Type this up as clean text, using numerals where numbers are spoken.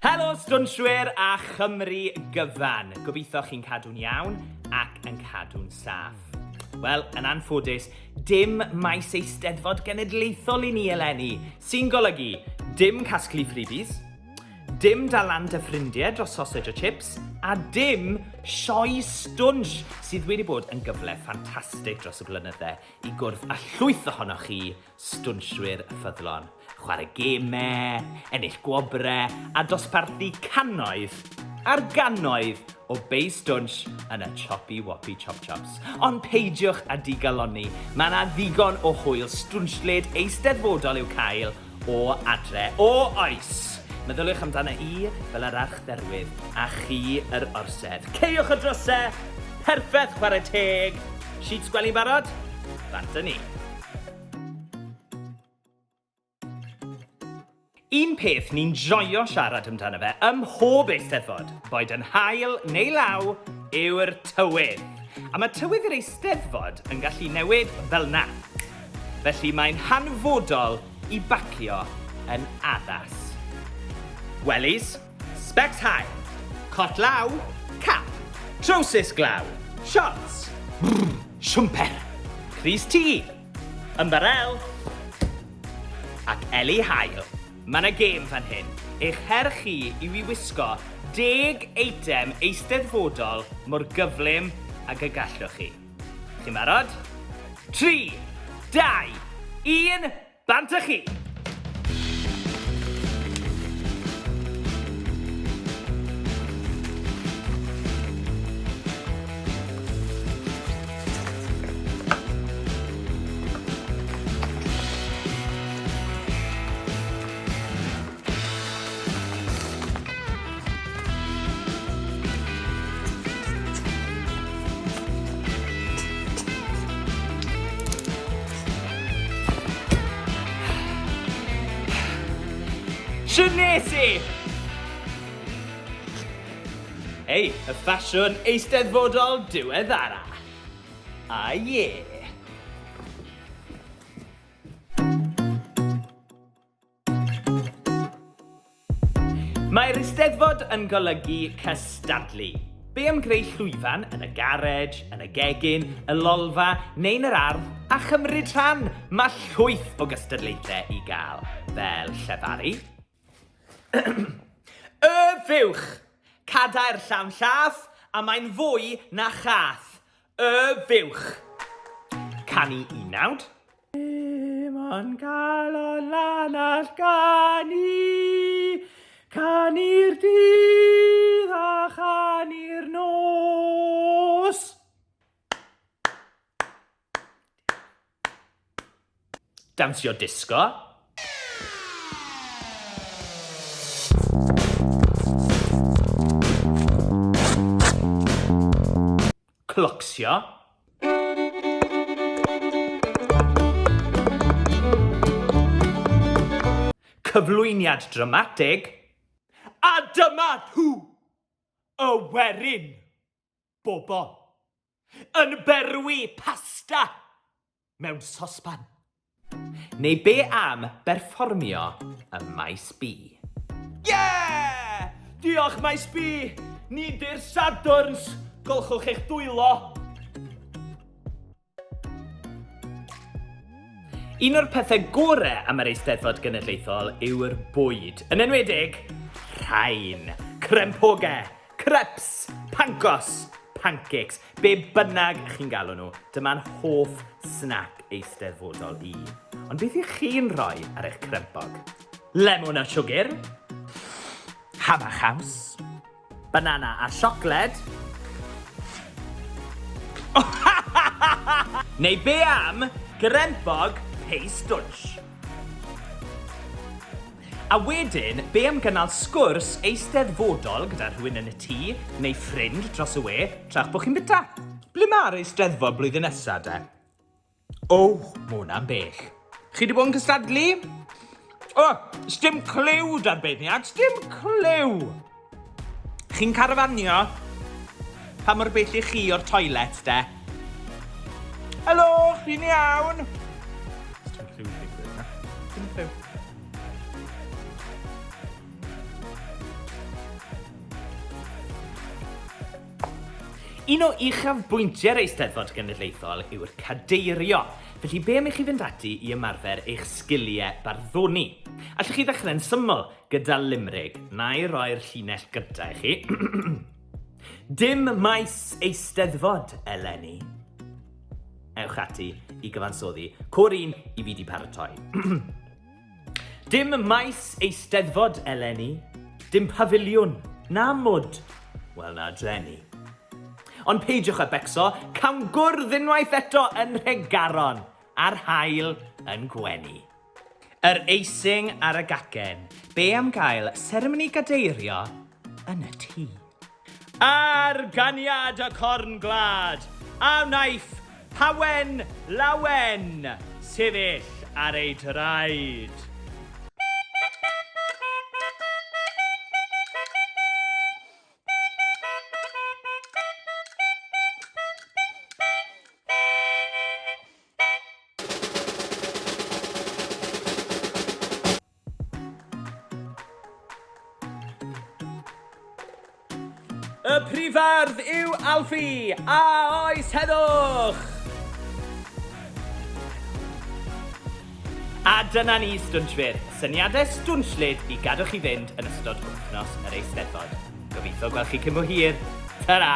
Helo stwnshwyr a Chymru gyfan! Gobeithio chi'n cadw'n iawn ac yn cadw'n saff. Wel, yn anffodus, dim maes Eisteddfod Genedlaethol i ni eleni, sy'n golygu dim casglu freebies, dim dal lan dy ffrindiau dros sausage a chips, a dim sioe stwnsh sydd wedi bod yn gyfle ffantastig dros y blynydde i gwrdd â llwyth ohonoch chi stwnshwyr ffyddlon, chwarae gemau, ennill gwobrau a dosbarthu cannoedd ar gannoedd o bei stwnsh yn y Choppy Woppy Chop Chops. Ond peidiwch â digalonni, mae 'na ddigon o hwyl stwnshlyd eisteddfodol i'w cael o adre. O oes! Meddyliwch amdana i fel yr Archdderwydd a chi yr Orsedd. Caewch y drysau! Perffaith, chwarae teg! Sheets gwely'n barod? Bant â ni! Un peth ni'n joio siarad amdano fe ym mhob Eisteddfod, boed yn haul neu law, yw'r tywydd. A mae tywydd yr Eisteddfod yn gallu newid fel 'na. Felly mae'n hanfodol i bacio yn addas. Wellies, sbecs haul, cot law, cap, trowsus glaw, siorts, brr, siwmper, crys T, Ymbarel ac Eli Haul. Mae 'na gêm fan hyn. Eich her chi yw i wisgo deg eitem eisteddfodol mor gyflym ag y gallwch chi. Chi'n barod? 3, 2, 1, bant â chi! Shwt nes i? Hei, y ffasiwn eisteddfodol diweddara. A ie. Mae'r Eisteddfod yn golygu cystadlu. Be am greu llwyfan yn y garej, yn y gegin, y lolfa neu'n yr ardd a chymryd rhan? Mae llwyth o gystadlaethau i gael, fel llefaru, Y fuwch! Cadair llawn llath, a mae'n fwy na chath. Y fuwch! Canu unawd. Dim ond calon lan all ganu, canu'r dydd a chanu'r nos. Dawnsio disgo. Clocsio. Cyflwyniad dramatig. A dyma nhw! Y werin bobl. Yn berwi pasta mewn sosban. Neu be am berfformio ym Maes B? Yeah! Diolch Maes B! Ni 'di'r Sadwrns! Golchwch eich dwylo! Un o'r pethau gore am yr Eisteddfod Genedlaethol yw'r bwyd, yn enwedig rhain. Crempoge, crepes, pancos, pancakes, be bynnag chi'n galw nhw, dyma'n hoff snac eisteddfodol i. Ond beth ych chi'n rhoi ar eich crempog? Lemwn a siwgr? Ham a chaws? Banana a siocled? Neu be am grempog pei stwnsh? A wedyn, be am gynnal sgwrs eisteddfodol gyda rhywun yn y tŷ neu ffrind dros y we tra'ch bod chi'n bwyta? Ble mae'r eisteddfod blwyddyn nesa de? O, ma hwnna'n bell. Chi 'di bod yn cystadlu? O, sdim cliw 'da'r beirniad, sdim cliw! Chi'n carafanio? Pa mor bell i chi o'r toilet, de? Helo, chi'n iawn? Sdim cliw digwydd, na? Dim cliw. Un o uchafbwyntiau'r Eisteddfod Genedlaethol yw'r cadeirio, felly be am i chi fynd ati i ymarfer eich sgiliau barddoni? Allwch chi ddechrau'n syml gyda limrig. Na i roi'r llinell gyntaf i chi. Dim maes Eisteddfod eleni. Ewch ati i gyfansoddi côr un i fi di paratoi. Dim maes Eisteddfod eleni, dim pafiliwn, na mwd, wel na dreni. Ond peidiwch â becso, cawn gwrdd unwaith eto yn Nhregaron, a'r haul yn gwenu. Yr eising ar y gacen, be am gael seremoni gadeirio yn y tŷ? Ar ganiad y corn gwlad, a wnaiff Pawen Lawen sefyll ar ei draed? Y prifardd yw Alfie, a oes heddwch! A dyna ni, stwnshwyr, syniadau stwnshlyd i gadw chi fynd yn ystod wythnos yr Eisteddfod. Gobeithio gweld chi cyn bo hir. Ta-ra!